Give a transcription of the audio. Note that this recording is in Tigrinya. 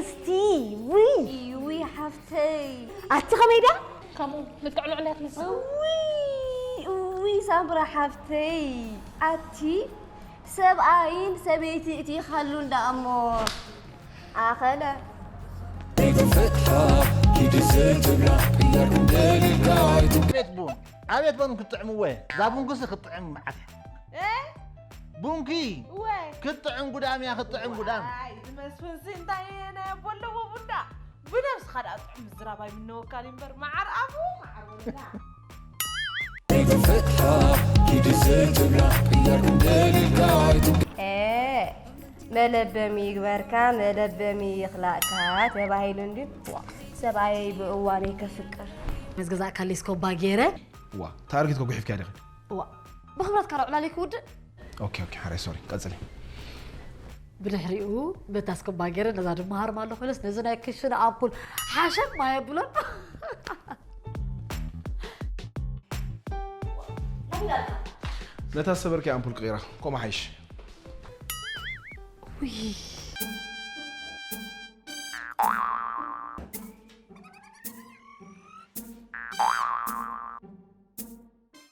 እስቲ ውይ ውይ ሓፍተይ ኣቲ ከመይ ድያ ከምኡ ምትዕልዕልያ ትመስል ውይ ውይ ሳምራ ሓፍተይ ኣቲ ሰብኣይን ሰበይቲ እቲ ይኻሉ እንዳ እሞ ኣኸለ ፍትሓ ኪዲ ዘይትብላ ቅያር እንደሌልካ ኣይትብ ቤት ቡን ኣቤት በኑ ክትጥዕምዎ እዛ ቡንኩሲ ክትጥዕም መዓት እያ ቡንኪ ክትጥዕም ጉዳም እያ ክትጥዕም ጉዳም ዝመስፍንሲ እንታይ ናይ ኣቦ ኣለዎ ቡንዳ ብነብስኻ ደኣ ጥዑም ምዝራብ ኣይምነወካን እምበር መዓር ኣፉ መዓር ወለዳ ፍትሓ ኪዲ ዘይትብላ ቅያር እንደሌልካ ኣይትብ መለበሚ ይግበርካ መለበሚ ይኽላእካ ተባሂሉ እንዲ ሰብኣየይ ብእዋነይ ከፍቅር ምስ ገዛእካለይ ስኮባ ገይረ ዋ ታርጌት ከጉሒፍካ ዲኺ ዋ ብኽብረትካ ዶ ዕላሊ ክውድእ ኦኬ ኦኬ ሓራይ ሶሪ ቀጽሊ ብድሕሪኡ በታ ስኮባ ገይረ ነዛ ድማ ሃርማ ኣለኹ ኢለስ ነዚ ናይ ክሽነ ኣምፑል ሓሸም ማይ ኣብሎን ነታ ሰበርኪ ኣምፑል ቅይራ ከምኡ ሓይሽ ውይ